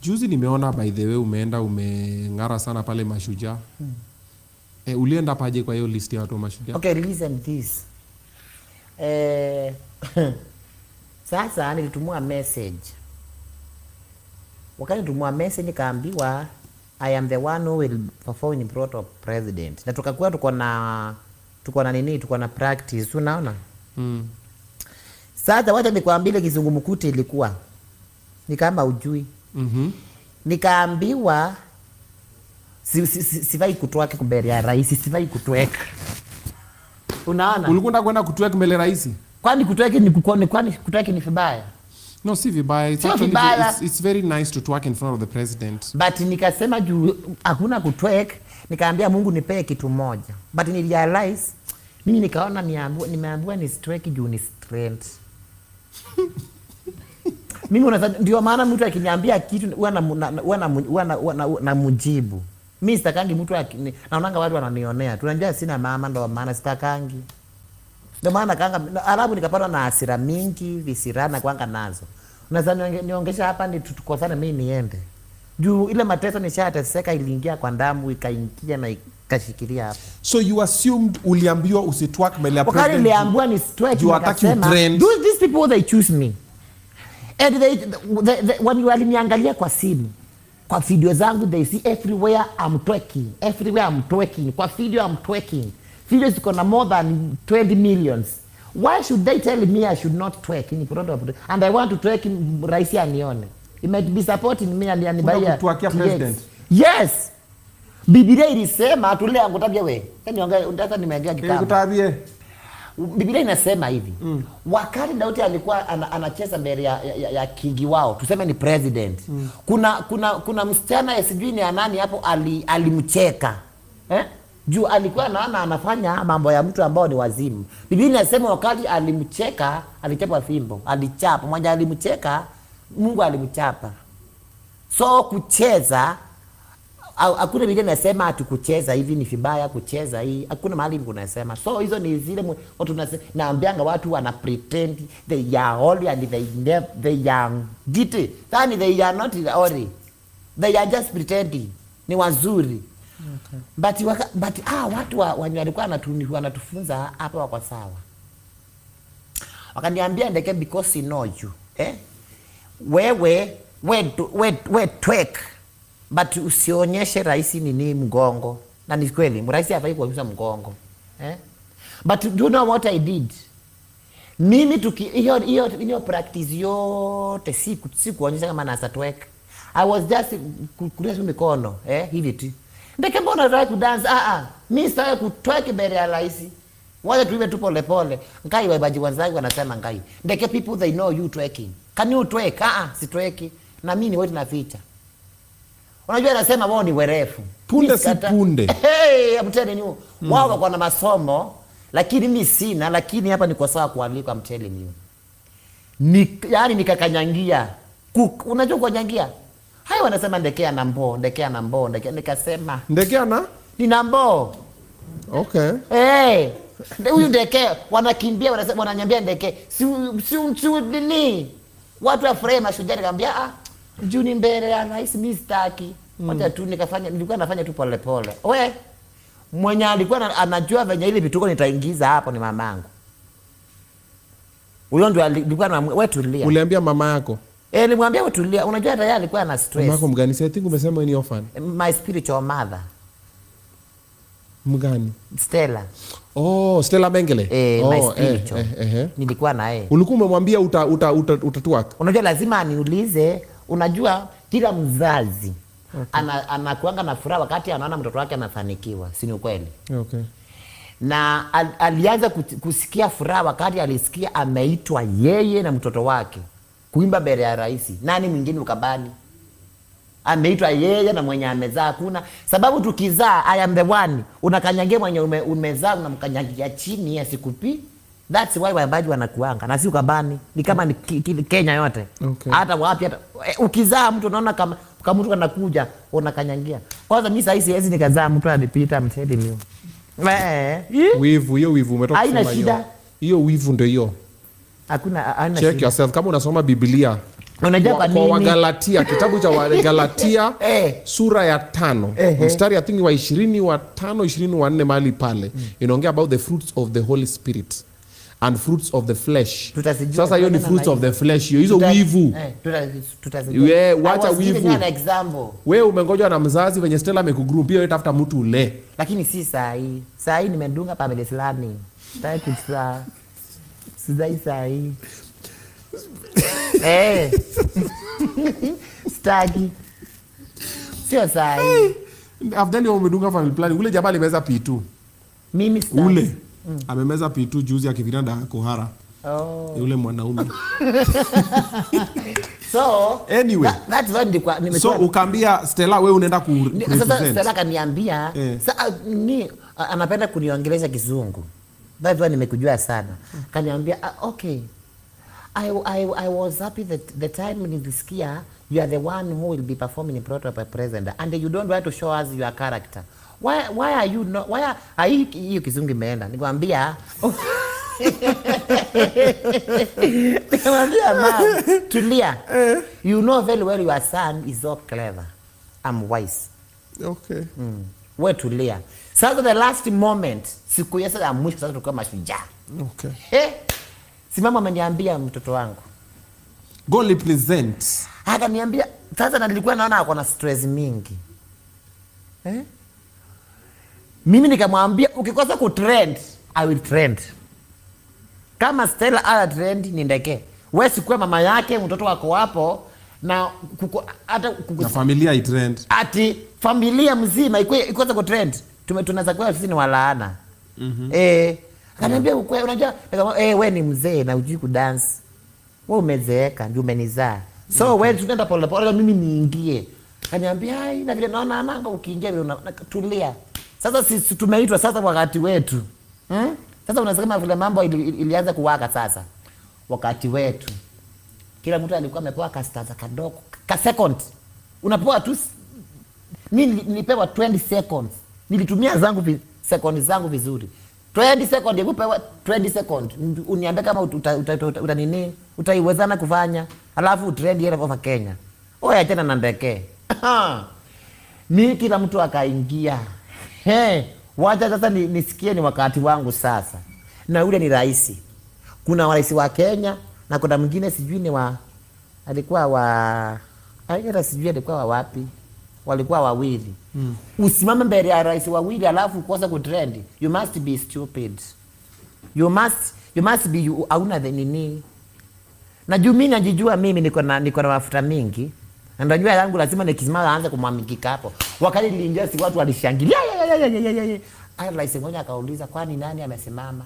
Juzi nimeona, by the way, umeenda umeng'ara sana pale Mashujaa. Ulienda paje kwa hiyo list ya watu wa Mashujaa? Okay, listen this. Sasa nilitumwa message. Wakati nilitumwa message nikaambiwa I am the one who will perform in front of president. Na tukakuwa tuko na nini, tuko na practice, unaona? Sasa wacha nikwambie kizungumkuti ilikuwa. Ni kama ujui. Nikaambiwa sifai kutwerk mbele ya rais, sifai kutwerk. Unaona? Ulikuwa unataka kwenda kutwerk mbele rais? Kwani kutwerk ni kukone, kwani kutwerk ni vibaya? No, si vibaya. It's Sio actually vibaya. it's very nice to twerk in front of the president. But nikasema juu hakuna kutwerk, nikaambia Mungu nipee kitu moja. But nirealize mimi nikaona nimeambiwa ni twerk juu ni strength. Mimi ndio maana mtu akiniambia kitu huwa namjibu. Mimi sitakangi mtu naonanga watu wananionea. Tunajua sina mama, ndo maana sitakangi. Ndio maana kanga alafu nikapatwa na hasira mingi, visirana kwanga nazo. Unaweza niongesha hapa ni tukosane mimi niende. Juu ile mateso nishateseka iliingia kwa damu, ikaingia na ikashikilia hapa. So you assumed uliambiwa usitwerk mbele ya Wakati president. niliambiwa ni twerk, Juu hataki nikasema, utrend. do these people, they choose me. And they when waliniangalia kwa simu, kwa video zangu, they see everywhere I'm twerking. Everywhere I'm twerking. Kwa video I'm twerking. Videos ziko na more than 20 millions. Why should they tell me I should not twerk in front of, and I want to twerk, rais anione? He might be supporting me and anibuyia Kutwerkia TX. president? Yes. Biblia ilisema tulia ngutabia we. Sasa niongee, sasa nimeongea kitambo. Nikutabie. Biblia inasema hivi, wakati Daudi alikuwa anacheza mbele ya kingi wao, tuseme ni president, kuna msichana ya sijui ni ya nani hapo alimcheka, eh? Juu alikuwa anaona anafanya mambo ya mtu ambao ni wazimu. Biblia inasema wakati alimcheka alichapa fimbo, alichapa mmoja, alimcheka, Mungu alimchapa. So kucheza hakuna Biblia inasema ati kucheza hivi ni vibaya, kucheza hii hakuna mahali kunasema. So hizo ni zile watu naambianga watu wana pretend they are holy and they never, they are giti yani they are not holy, they are just pretending ni wazuri. But watu wenye walikuwa wanatufunza hapa wako sawa, wakaniambia, "Ndeke, because he know you, eh, wewe we twerk, but usionyeshe rais nini mgongo." Na ni kweli rais hafai kuonyesha mgongo, eh? But do you know what I did? Mimi tuki hiyo hiyo hiyo practice yote si kuonyesha kama nasa twerk. I was just kurusha mikono, eh, hivi tu. "Ndeke, mbona unataka kudance?" "Ah ah, mimi sitaki kutwerk mbele ya rais. Wacha tuibe tu pole pole." Ngai, waimbaji wenzangu wanasema, "Ngai Ndeke, people they know you twerking. Can you twerk?" "Ah ah, sitwerki." Na mimi ni wetu naficha. Unajua anasema wao ni werefu. Punde Mimi si sikataa. punde. Hey, I'm telling you. Wao wako na masomo lakini mimi sina, lakini hapa niko sawa kualikwa, I'm telling you. Yani nikakanyangia. Unajua kukanyangia? Hayo wanasema ndekea na mboo, ndekea na mboo, ndekea. Nikasema Ndekea na? Nina mboo. Okay. Eh, huyu ndeke wanakimbia, wanasema, wananiambia, "Ndeke, si nini?" Watu wafurahi Mashujaa. Nikamwambia, "Ah, juu ni mbele ya rais, mimi sitaki." Wacha tu nikafanya, nilikuwa nafanya tu pole pole. We mwenye alikuwa anajua venye ile vituko nitaingiza hapo ni mamangu. Huyo ndio alikuwa na we tulia. Uliambia mama yako? Eh, nilimwambia, "We tulia." Unajua tayari alikuwa na stress. Mama yako mgani? Si I think umesema wewe ni orphan. My spiritual mother. Mgani? Stella. Oh, Stella Mengele. Eh, Oh, my spiritual. eh. Nilikuwa na yeye. Ulikuwa umemwambia utatwerk? Unajua lazima aniulize. Unajua kila mzazi anakuanga na furaha wakati anaona mtoto wake anafanikiwa, si ni ukweli? Okay. Na alianza kusikia furaha wakati alisikia ameitwa yeye na mtoto wake kuimba mbele ya rais. Nani mwingine ukabani? Ameitwa yeye na mwenye amezaa. Hakuna sababu tukizaa, I am the one unakanyagia mwenye umezaa, unamkanyagia chini asikupi. That's why waimbaji wanakuanga na si ukabani, ni kama ni Kenya yote, hata wapi, hata ukizaa mtu unaona kama mtu anakuja unakanyagia kwanza. Mimi sasa siwezi nikazaa mtu anipita, I'm telling you. Wivu, hiyo wivu umetoka Haina kusema hiyo. shida. Hiyo wivu ndio hiyo. Hakuna, haina Check shida. yourself kama unasoma Biblia. Unajua kwa Kwa nini? Wagalatia, kitabu cha Wagalatia sura ya 5 mstari I think wa 25 24 mahali pale inaongea about the fruits of the Holy Spirit and fruits of the flesh. Tutazijua. Sasa hiyo ni fruits of the flesh, hiyo hizo wivu. Tutazijua. We, wacha I was giving wivu. you an example. Wewe umengoja na mzazi venye Stella amekugroom, pia wewe tafuta mtu ule. Lakini si saa hii. Saa hii nimedunga family planning. Sitaki kuzaa. Sizai saa hii. Sitaki. Sio saa hii. Afadhali wewe umedunga family planning. Ule jamaa alimeza P2. Mimi sitaki. Ule amemeza P2 juzi akifikiria dawa ya kuhara. Oh. Yule mwanaume. So, Anyway. That's why nilikuwa nimekuwa So ukaambia Stella wewe unaenda ku Sasa represent. Stella kaniambia anapenda kuniongelesha Kizungu. That's why nimekujua sana. Kaniambia okay. I was happy that the time nilisikia you are the one who will be performing in front of a president and you don't want to show us your character. Why are you not, why are you, hiyo Kizungu imeenda. Nikwambia nikamwambia mom, tulia. You know very well your son is so clever. I'm wise. Okay. We tulia. Sasa the last moment, siku ya sasa ya mwisho sasa tulikuwa mashujaa. Okay. Si mama ameniambia mtoto wangu. Go represent. Akaniambia sasa, na nilikuwa naona ako na stress mingi. Mimi nikamwambia ukikosa ku trend, I will trend. Kama Stella ala trend ni ndeke. Wewe sikuwa mama yake, mtoto wako hapo na kuko, hata kuko, na familia i trend. Ati familia mzima ikosa ku trend. Tunaweza kuwa sisi ni walaana. Akaniambia ukwe, unajua nikamwambia, wewe ni mzee na hujui kudance. Wewe umezeeka ndio umenizaa. So wewe tunaenda pole pole mimi niingie. Akaniambia ai, na vile naona ananga ukiingia vile tulia. Sasa sisi tumeitwa sasa wakati wetu. Sasa unasema vile mambo ilianza kuwaka sasa. Wakati wetu. Kila mtu alikuwa amepewa kastaza kadogo, ka second. Unapewa tu, mimi nilipewa 20 seconds. Nilitumia zangu seconds zangu vizuri. 20 seconds, nilipewa 20 seconds. Uniambie kama uta nini, utaiwezana kufanya. Alafu utrend here over Kenya. Oya tena na ndeke. Mimi kila mtu akaingia. Hey, wacha sasa nisikie ni wakati wangu sasa. Na yule ni rais. Kuna rais wa Kenya na kuna mwingine sijui ni wa, alikuwa wa, hata sijui alikuwa wa wapi. Walikuwa wawili. Usimame mbele ya rais wawili alafu ukose kutrend. You must be stupid. You must be, you, hauna the nini. Na juu mimi najijua mimi niko na mafuta mingi. Na najua yangu lazima nikisimama aanze kumwamikika hapo. Wakati niliingia si watu walishangilia. Aya, rais mmoja akauliza kwani nani amesimama?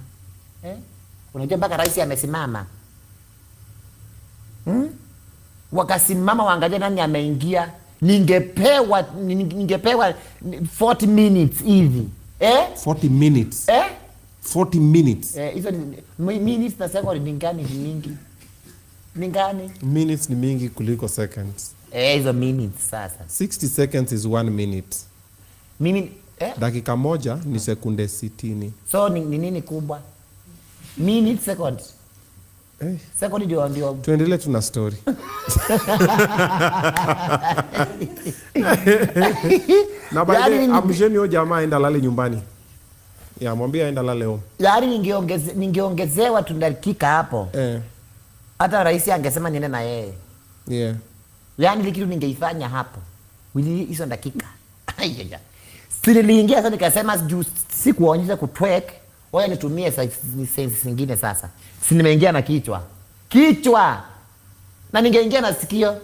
Unajua mpaka rais amesimama. Wakasimama waangalie nani ameingia. Ningepewa 40 minutes hivi. 40 minutes. 40 minutes. Hizo minutes na second ni ngani mingi? Ni ngani? Minutes ni mingi kuliko seconds. Hizo minutes sasa. 60 seconds is 1 minute. Mimi Dakika moja ni sekunde 60. So ni nini kubwa? Minute second. Second ndio. Tuendelee tuna story. Na by the way, amsheni huyo jamaa aenda lale nyumbani. Ya mwambie aenda lale home. Yaani ningeongezewa tu dakika hapo. Hata rais angesema niende na yeye. Yeah. Yaani ile kitu ningeifanya hapo. Wili hizo dakika. Aiya. Si niliingia sasa nikasema juu sikuonyesha kutwerk, wewe nitumie sense zingine sasa. Si nimeingia na kichwa. Kichwa. Na ningeingia na sikio.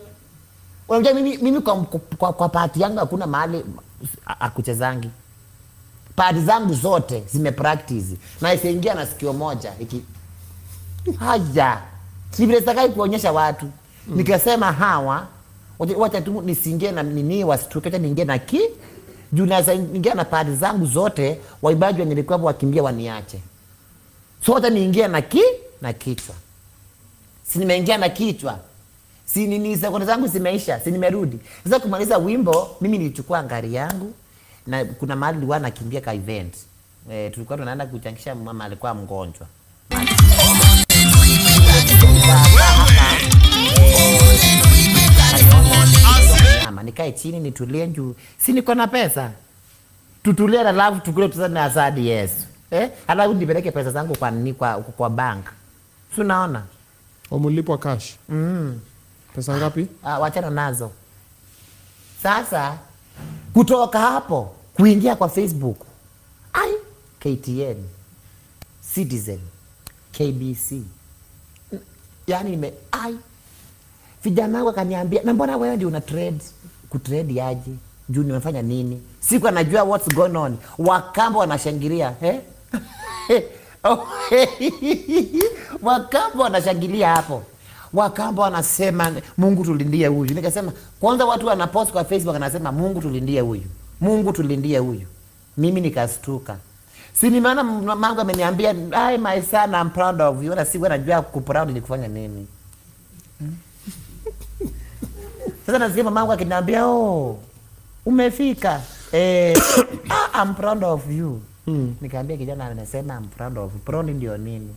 Unajua mimi kwa party yangu hakuna mahali akuchezangi. Party zangu zote zime practice. Na isiingia na sikio moja iki. Haya. Si vile sitakai kuonyesha watu. Nikasema hawa wacha tu nisiingie na nini wasituke, acha niingie na ki. Juu naweza ingia na party zangu zote, waimbaji wenye nilikuwa wakimbia waniache. So wacha niingie na ki na kichwa. Si nimeingia na kichwa. Si nini sekunde zangu zimeisha, si nimerudi. Sasa kumaliza wimbo, mimi nilichukua ngari yangu na kuna mahali nilikuwa nakimbia ka event. Tulikuwa tunaenda kuchangisha mama alikuwa mgonjwa. Nikae chini nitulie juu si niko na pesa. Tutulie na love tukule tuseme asadi Yesu. Alafu nipeleke pesa zangu kwa nini kwa bank. Si unaona? Umlipwa cash. Pesa ngapi? Wachana nazo. Sasa kutoka hapo kuingia kwa Facebook. Ai, KTN, Citizen, KBC. Yaani ai vijana wangu akaniambia, na mbona wewe ndio una trade? Kutrade aje? Juu nimefanya nini? Siku anajua what's going on. Wakamba wanashangilia, Wakamba wanashangilia hapo. Wakamba wanasema Mungu tulindie huyu. Nikasema kwanza watu wanapost kwa Facebook wanasema Mungu tulindie huyu. Mungu tulindie huyu. Mimi nikastuka. Si nimeona mamangu ameniambia, "Hi my son, I'm proud of you." Na siku anajua ku proud ni kufanya nini. Sasa nasikia mamangu akiniambia, "Oh, umefika. I'm proud of you." Nikaambia kijana anasema I'm proud of you. Proud ndio nini?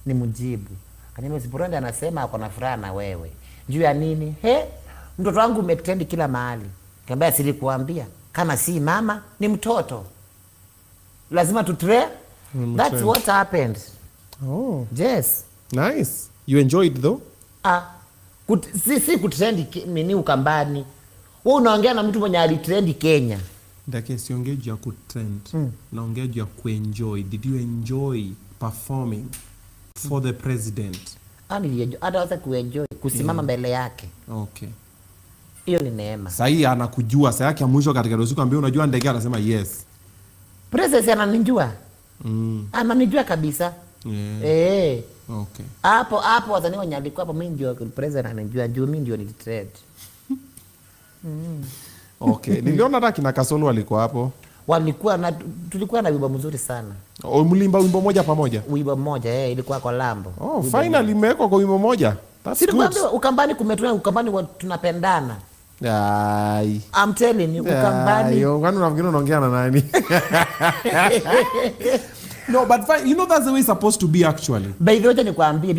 Ni mjibu. Akaniambia si proud anasema ako na furaha na wewe. Juu ya nini? Mtoto wangu umetrend kila mahali. Nikamwambia silikuambia kama si mama ni mtoto. Lazima tutre. That's what happened. Oh. Yes. Nice. You enjoyed though? Si kutrend nini Ukambani. Wewe unaongea na mtu mwenye alitrend Kenya. Ndake siongee juu ya kutrend. Naongea juu ya kuenjoy. Did you enjoy performing for the president? Hata wasa kuenjoy kusimama mbele yake. Okay. Hiyo ni neema. Sasa anakujua, saa yake ya mwisho katika usiku ambaye unajua Ndege anasema yes. President ananijua. Ananijua kabisa. Yeah. Okay. Hapo hapo wasanii wenye alikuwa hapo, mimi ndio president ananijua, juu mimi ndio nilitrend. Okay, niliona hata kina Kasolo walikuwa hapo. Walikuwa na tulikuwa na wimbo mzuri sana. Mlimba wimbo moja pamoja? Wimbo mmoja, ilikuwa kwa Lambo. Oh, finally imewekwa kwa wimbo moja. That's good. Ukambani kumetulia, Ukambani tunapendana. Ai. I'm telling you, Ukambani. Kwani unafikiri unaongea na nani? No, but you know that's the way it's supposed to be actually. By the way, nikwambie